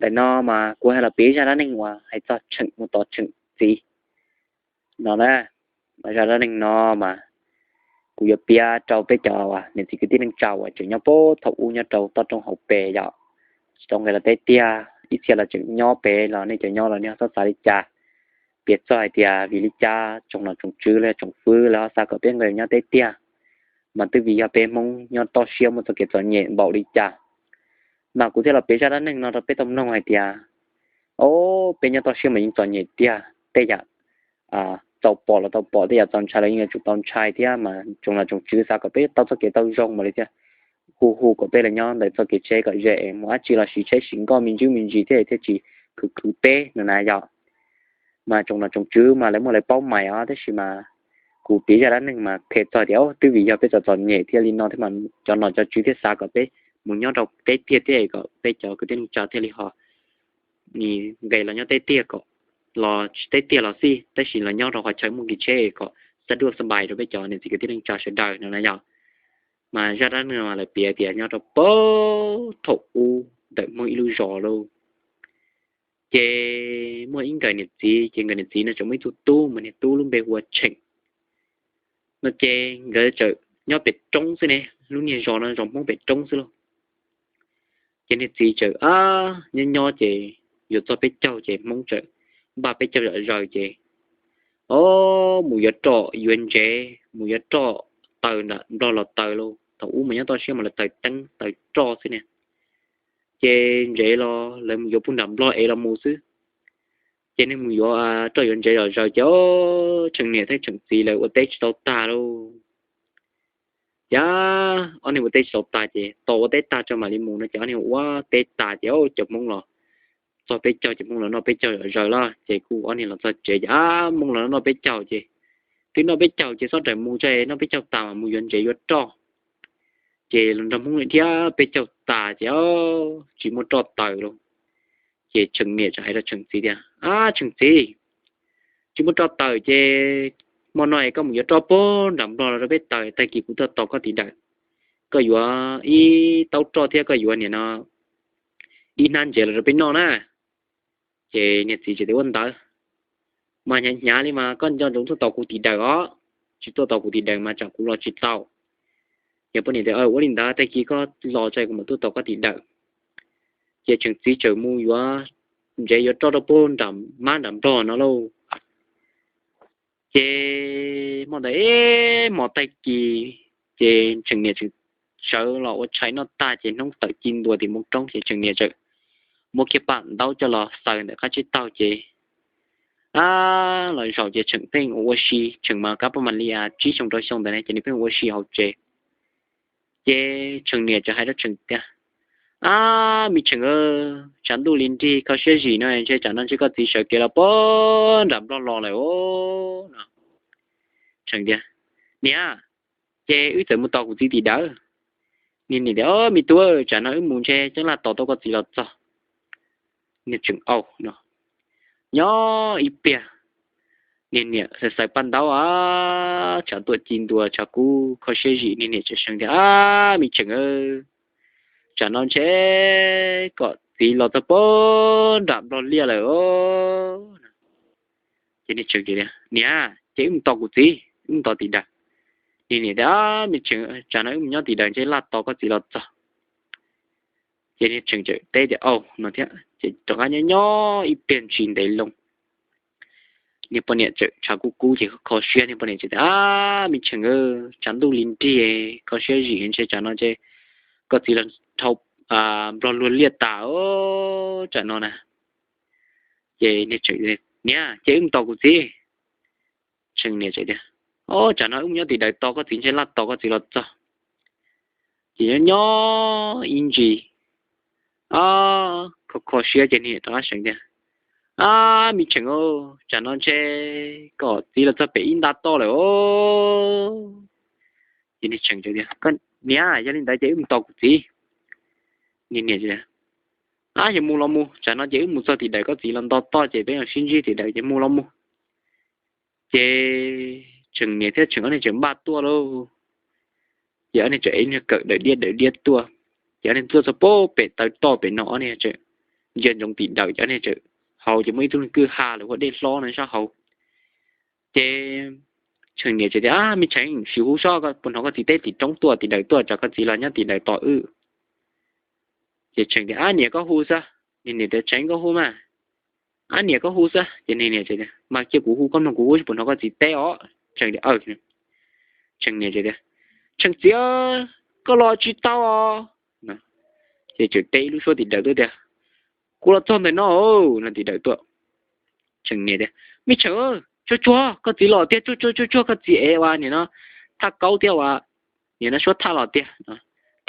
Ntawm no mas kuv hais los piav zaj dab neeg uas hais txog Tsheem mus tos Tsheem txiv no na. Mas zaj dab neeg no mas kuv yuav piav rau peb cov niam txiv kwv tij neej tsa uas tseem nyob puag thaum ub nyob rau toj roob hauv pes yom, tsis tau nqes los teb tiag, ib txhia los tseem nyob pem los nej cov nyob los nej ho txhob xav li cas. Piav txog hais tias vim li cas tsoom nom tsoom tswv los tsoom fwv lawv ho xav kom peb nqes nyob teb tiag, mas twb vim yog peb Hmoob nyob toj siab muaj txoj kev txom nyem npaum li cas. Mas kuv thiaj los piav zaj dab neeg no rau peb tau mloog hais tias, o, peb nyob toj siab mas yeej txom nyem tiag, tej yam txaus pom los tau pom, tej yam txaus ntshai los yeej yuav tsum tau ntshai thiab, mas tsoom nom tsoom tswv xav kom peb tau txoj kev tau zoo mas li thiaj hu hu kom peb los nyob ntawm txoj kev tsheb kom ze, mus dab tsi los siv tsheb siv nkoj me ntsis me ntsis thiab thiaj tsis khwv khwv peb no na yom. Mas tsoom nom tsoom tswv mas lawv muaj lawv paub mais os, tab sis mas kuv piav zaj dab neeg mas qhia txog tias twb vim yog peb txom txom nyem thiaj li no thiab mas cov nom cov tswv thiaj xav kom peb mus nyob rau teb tiag thiab kom peb cov kwv tij neej tsa thiaj li ho nqes los nyob teb tiag kom, los teb tiag los xij tab sis los nyob rau qhov chaw muaj kev tsheb kom xab duaj xab npais rau peb cov niam txiv kwv tij neej tsa sawv daws no na yom. Mas zaj dab neeg no lawv piav tias nyob rau puag thaum ub ntawm Hmoob ib lub zos lauj, ces muaj ib nkawd niam txiv, ces nkawd niam txiv no tseem muaj ib tug tub, mas niag tub lub npe hu ua Tsheem no. Ces nkawd txawm nyob pem roob xwb ne, lub niag zos no zos Hmoob pem roob xwb lauj. Ces niag txiv txawm nyob nyob ces yuav txog peb caug ces Hmoob txawm npaj peb caug zom zaws ces, o, mus yuav roj yuav ntsev, mus yuav roj taws nram Nplog los taws lauj. Thaum ub mas nyob toj siab mas lawv taws teeb taws roj xwb ne. Ces ntsev los lawv mus yuav puag nram Nplog ev los mus xwb. Ces neeg mus yuav roj yuav ntsev zom zaws ces, o, Tsheem niam thiab Tsheem txiv lawv ua teb tsis tau tag lauj. Ces ob niag ua teb tsis tau tag ces tos ua teb tag tso mam li mus no ces ob niag ua teb tag ces cov Hmoob los txog peb caug ces Hmoob los noj peb caug zom zaws lawm ces kuj ob niag los txog tsev ces, a, Hmoob los noj peb caug ces twb noj peb caug ces txhob rawm mus tso, noj peb caug tas mas mus yuav ntsev yuav roj. Ces los nrog Hmoob li thiab peb caug tas ces tsis muaj roj taws lauj. Ces Tsheem niam txawm hais rau Tsheem txiv tias, a, Tsheem txiv, tsis muaj roj taws ces hmo no es koj mus yuav roj puag nram Nplog los rau peb taws, tag kis kuv tuaj tos koj tim dawm, koj yuav ib taub roj thiab koj yuav niam no ib hnab ntsev los rau peb noj na. Ces niag txiv txawm tias, ua ntawd mas hnyav hnyav li mas koj nco ntsoov tuaj tos kuv tim dawm os, tsis tuaj tos kuv tim dawm mas tsam kuv los tsis tau. Ces poj niam tias, ua li ntawd tag kis koj los tso kuv mam tuaj tos koj tim dawm. Ces Tsheem txiv txawm mus yuav ntsev yuav roj rau puag nram mab nram Nplog no lauj. Ces hmo ntawd ib hmos tag kis ces Tsheem niam tseem sawv los ua tshais noj tag ces hnub tawm ci ntua tim npoo roob ces Tsheem niam txawm muab kiag pam ntaub coj los xaws ntawm qab tsib taug ces, a, los zaum ces Tsheem pheej ua ua si, Tsheem mas kab poj mam li tsib xyoo rau xyoo ntawd ne ces nws pheej ua ua si hauv tsev. Ces Tsheem niam txawm hais rau Tsheem tias, a, me Tsheem, tshav ntuj li nrig kho siab zim no ntshe tsam no ntshe koj txiv sawv kev los puag nram Nplog los lawm os. Tsheem tias, niam, ces wb txawm mus tos kuv txiv tim dawm. Niag niam tias, o, me tub, tsam no wb mus ntshe tseem laj tos tau koj txiv los txog. Niag Tsheem au no, nyob ib pliag niag niam xaws xaws paj ntaub a, tshav tuaj ci ntua tshav kub kho siab zim, niag niam tseem seev tias, a, me Tsheem, tsam no ntshe koj txiv los txog puag nram Nplog liaj lawm os. Ces niag Tsheem tias, niam, ces wb mus tos kuv txiv, wb mus tos tim dawm. Niag niam tias, me Tsheem, tsam no wb mus nyob tim dawm ntshe laj tos koj txiv los txog. Ces niag Tsheem txawm teb tias, au no thiab ces rov qab nyob nyob ib pliag ntsis ntev loo, niag poj niam txawm tshav kub kub ces kho siab, niag poj niam txawm tias, a, me Tsheem, tshav ntuj li nrig kho siab zim ntshe tsam no ntshe koj txiv los dhau Nplog luag liaj tas os tsam no na. Ces niag Tsheem, niam, ces wb mus tos kuv txiv. Tsheem niam txawm tias, o, tsam no wb mus nyob tim dawm tos koj txiv ntshe laj tos koj txiv los txog. Ces nyob nyob ib ntsis, kho kho siab ces niag niam rov qab seev tias, a, me Tsheem, tsam no ntshe koj txiv los txog pem ib nta toj lawm os. Ces niag Tsheem tias, niam, yog li ntawd ces wb mus tos kuv txiv. Niag niam, a, yog mus los mus, tsam no ces wb mus txog tim dawm koj txiv los nto toj ces peb los sib ntsib tim dawm ces mus los mus. Ces Tsheem niam thiab Tsheem ob niag tseem npaj tuaj lauj. Ces ob niag tseem ev niag kawm dawm diab dawm diab tuaj. Ces ob niag tuaj txog pem taw toj pem no, ob niag tseem ntsia ntsoov tim dawm cov niag tseem haus ces muaj ib tug kwj ha lawv hu ua Dej Hlob no sab hauv. Ces Tseem niam tseem tias, Ab, me Tseem, sim hu seb puas hnov koj txiv teb tim roob tuaj, tim dawm tuaj, tsam koj txiv los nyob tim dawm tos wb. Ces Tseem tias, Ab niam, koj hu xwb. Niag niam tias, Tseem, koj hu mas. Ab niam, koj hu xwb. Ces niag niam tias, Mas cia kuv hu, koj mloog kuv hu seb puas hnov koj txiv teb os. Tseem tias, Aws. Tseem niam tias, Tseem txiv, koj los tsis tau os. Ces tseem teb ib lub suab tim dawm tuaj tias, Kuv los txog ntawm no no tim dawm tuaj. Tseem niam tias, Me Tseem, tsuag tsuag koj txiv los tiag, tsuag tsuag tsuag tsuag koj txiv ev ua nim no thaj kaub thiab ua nim no suab thaj los tiag.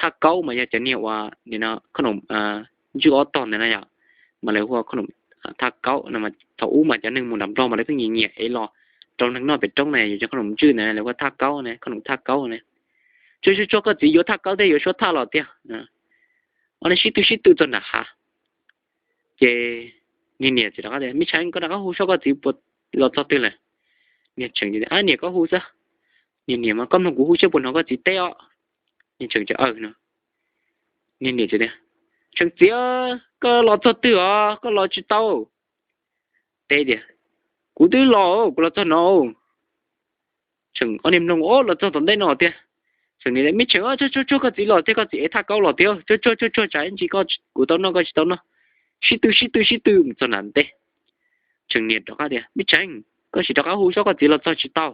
Thaj kaub mas yog cov niag ua nim no khoom ntswj ob tog ntawd na yom, mas lawv hu ua khoom thaj kaub no. Thaum ub mas cov neeg mus nram Nplog mas lawv pheej nyiam nyiam ev los rau neeg noj pem roob na, yog cov khoom ntswj na lawv hu ua thaj kaub na, khoom thaj kaub na. Tsuag tsuag tsuag koj txiv yuav thaj kaub thiab yuav suab thaj los tiag. Ob niag sib tw sib tw txog nram hav. Ces niag niam txawm rov qab tias, Me Tseem, koj rov qab hu seb koj txiv puas los txog twg lawm. Niag Tseem tias, Ab niam, koj hu xwb. Niag niam mas, Koj mloog kuv hu seb puas hnov koj txiv teb os. Niag Tseem tias, Aws no. Niag niam tias, Tseem txiv, koj los txog twg os, koj los tsis tau? Teb tias, Kuv twb los, kuv los txog no. Tseem ob niag mloog, Los txog tom ntej no tiag. Tseem niam, Me Tseem, tsuag tsuag tsuag koj txiv los tiag, koj txiv ev thaj kaub los tiag, tsuag tsuag tsuag tsuag tsam ib ntsis kuv tau noj koj tsis tau noj. Sib tw sib tw sib tw mus txog nram ntej. Tseem niam rov qab tias, Me Tseem, koj sim rov qab hu seb koj txiv los txog tsis tau.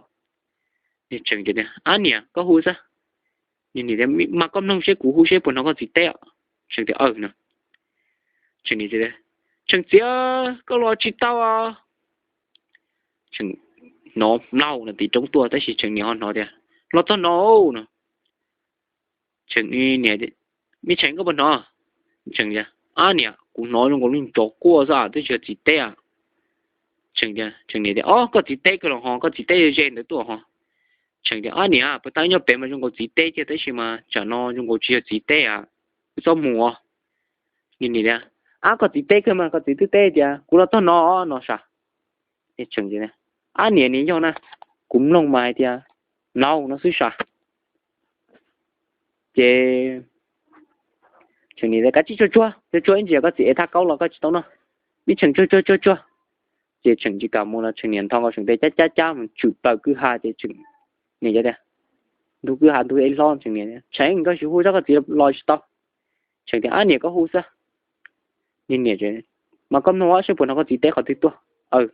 Niag Tseem tias, Ab niam, koj hu xwb. Niag niam tias, Mas koj mloog seb kuv hu seb puas hnov koj txiv teb os. Tseem tias, Aws no. Tseem niam tias, Tseem txiv, koj los tsis tau os. Tseem hnov mlaug no tim roob tuaj tab sis Tseem niam ho hnov tias, Los txog no no. Tseem niam, Me Tseem, koj puas hnov? Tseem tias, Ab niam, kuv hnov zoo nkaus li tsov quaj xwb twb tsis yog txiv teb. Tseem niam tias, Ob, koj txiv teb kawg los ho, koj txiv teb ze ntawd tuaj ho. Tseem tias, Ab niam, puag ta nyob pem mas zoo nkaus txiv teb kiag tab sis mas tsam no zoo nkaus tsis yog txiv teb, wb txhob mus os. Niag niam tias, Ab, koj txiv teb kawg mas, koj txiv twb teb tias kuv los txog no no sav. Tseem tias, Ab niam, nws yog na, kuv mloog mas hais tias mlaug no xwb sav. Ces Tseem niam tias, Kav tsij tsuag tsuag, tsuag tsuag ib ntsis koj txiv ev thaj kaub los koj tsis tau noj. Me Tseem, tsuag tsuag tsuag tsuag. Ces Tseem tsis kam mus los Tseem niam nthos nkaus Tseem tes cab cab cab mus tshwm plaws kwj ha ces Tseem niam tias, Ntug kwj ha ntug ev hlob. Tseem niam, Tseem, koj sim hu seb koj txiv los tsis tau? Tseem tias, Ab niam, koj hu xwb. Niag niam, Mas koj mloog seb puas hnov koj txiv teb qhov twg tuaj.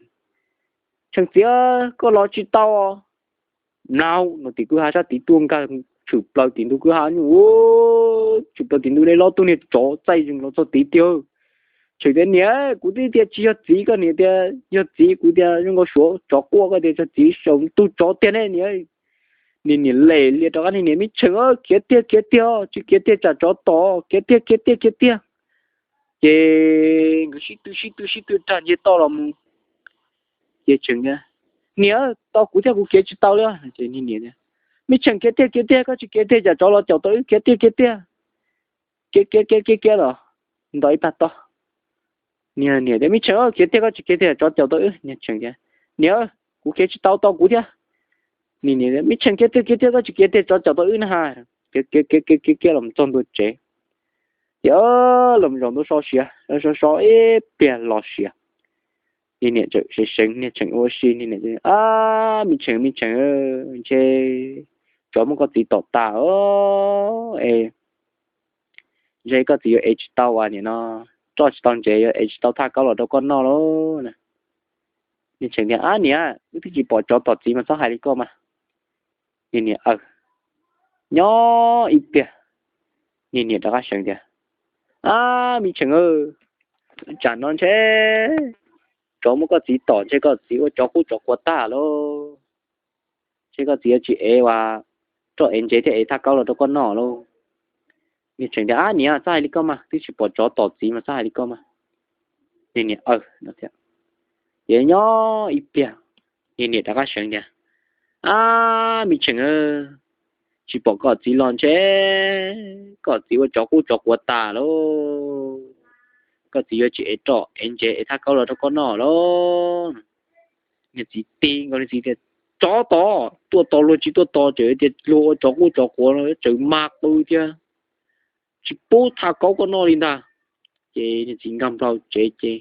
Tseem txiv, koj los tsis tau. Mlaug no tim kwj ha sab tid tuaj nkag tshwm plaws tim ntug kwj ha nyuj, tshwm plaws tim ntug dej hlob tuaj niag tsov txaij zeeg los txog tid tiag. Tseem tias, Niam, kuv twb tias tsis yog txiv, koj niam tias yog txiv, kuv tias zoo nkaus suav tsov quaj, koj tias yog txiv, saum tug tsov tiag ne niam. Niag niam lem lias rov qab, Niag niam, Me Tseem, khiav tiag, khiav tiag, tsis khiav tiag tsam tsov tom, khiav tiag, khiav tiag, khiav tiag. Ces nkawd sib tw sib tw sib tw rag nce toj los mus. Ces Tseem tias, Niam, tos kuv thiab, kuv khiav tsis tau li. Ces niag niam tias, Me Tseem, khiav tiag, khiav tiag, koj tsis khiav tiag tsam tsov los caum tau wb, khiav tiag, khiav tiag. Khiav khiav khiav khiav khiav los nto ib plag toj. Niag niam tias, Me Tseem, khiav tiag, koj tsis khiav tiag tsov caum tau wb. Niag Tseem tias, Niam, kuv khiav tsis tau, tos kuv thiab. Niag niam, Me Tseem, khiav tiag, khiav tiag, koj tsis khiav tiag tsov caum tau wb na ha. Khiav khiav khiav khiav khiav los txog ntua tsev. Ces los zaum ntua so siav, so so ib pliag los siav. Niag niam tseem seev seev, niag Tseem ua si, niag niam, Ab, Me Tseem, Me Tseem, ntshe tsov muab koj txiv tom tas os. Es ntshe koj txiv yuav ev tsis tau as, nim no roj tsis tau ntsev, yuav ev tsis tau thaj kaub los rau koj noj lauj. Niag Tseem tias, Ab niam, wb twb tsis pom tsov tom txiv mas txhob hais li koj mas. Niag niam, aws. Nyob ib pliag, niag niam rov qab seev tias, Ab, Me Tseem, tsam no ntshe tsov muab koj txiv tom, ntshe koj txiv ua tsov qub tsov quav tag lauj. Ntshe koj txiv yuav tsis ev as, roj ev ntsev thiab ev thaj kaub los rau koj noj lauj. Niag Tseem tias, Ab niam, txhob hais li koj mas, twb tsis pom tsov tom txiv mas txhob hais li koj mas. Niag niam, aws no thiab. Ces nyob ib pliag, niag niam rov qab seev tias, Ab, Me Tseem, tsis pom koj txiv los ntshe koj txiv ua tsov qub tsov quav tas lauj. Koj txiv yuav tsis ev roj ev ntsev ev thaj kaub los rau koj noj lauj. Niag txiv tig nkaus, niag txiv tias, Tsov tom, tuaj tos luag tsis tuaj tos, tseem tias luag ua tsov qub tsov quav no, tseem mag qw thiab, tsis pub thaj kaub koj noj li ntag. Ces niag txiv nkag nplo tsev ces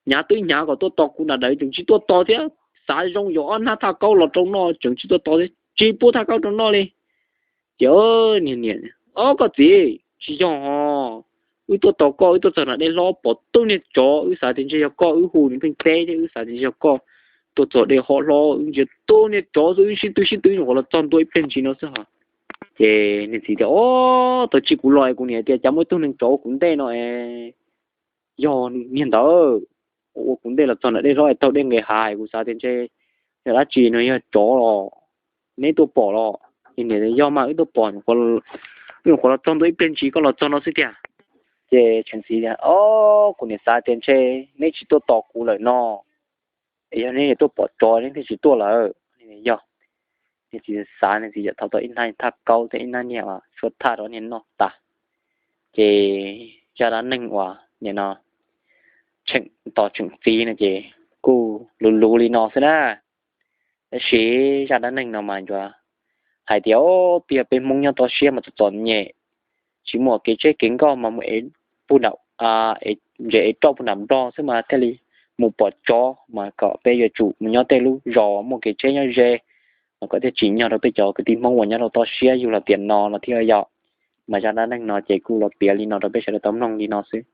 hnyav twb hnyav kom tuaj tos kuv nram daws tseem tsis tuaj tos thiab. Xav zoo yuav ob hnab thaj kaub los rau noj tseem tsis tuaj tos thiab, tsis pub thaj kaub rau noj li. Ces niag niam, Ob, koj txiv, tsis yog, wb tuaj tos koj, wb tuaj txog nram dej hlob pom tub niag tsov, wb xav tias ntshe yog koj, wb hu nws pheej teb thiab wb xav tias ntshe yog koj tuaj txog dej hlob, wb ntsia tub niag tsov xwb, wb sib tw sib tw nyuam qhuav los txog ntua ib pliag ntsis no xwb hos. Ces niag txiv tias, Ob, tau tsis kuv los es kuv niam tias cas muaj ib tug neeg tsov ua kuv ntej no es yog niag ntawd ua kuv ntej los txog nram dej hlob es taug dej nqes hav es kuv xav tias ntshe yog dab tsi no, yog tsov los neb tuaj pom los? Ces niam tias, Yog mas, wb tuaj pom, wb nyuam qhuav los txog ntua ib pliag ntsis koj los txog no xwb tiag. Ces tseem txiv tias, Ob, kuv niam xav tias ntshe neb tsis tuaj tos kuv lawm no, es yog neb yuav tuaj pom tsov neb thiaj tsis tuaj lawm. Yog, niag txiv xav, niag txiv yawm thau tau ib hnab thaj kaub thiab ib hnab niag suab thaj rau niag noj tas. Ces zaj dab neeg uas nim no Tsheem tos Tsheem txiv no ces kuj luv luv li no xwb na. Tab sis zaj dab neeg no mas yuav hais tias, o, peb yog peb Hmoob nyob toj siab mas txom txom nyem, tsis muaj kev tsheb kev nkoj mas mus ev ntses ev roj puag nram Nplog xwb mas thiaj li mus pom tsov, mas kom peb yuav tsum mus nyob tej lub zos muaj kev tsheb nyob ze, mas kom thiaj tsim nyog rau peb cov kwv tij Hmoob uas nyob rau toj siab yug los tiam no no thiab yom. Mas zaj dab neeg no ces kuj los piav li no rau peb sawv daws tau mloog li no xwb.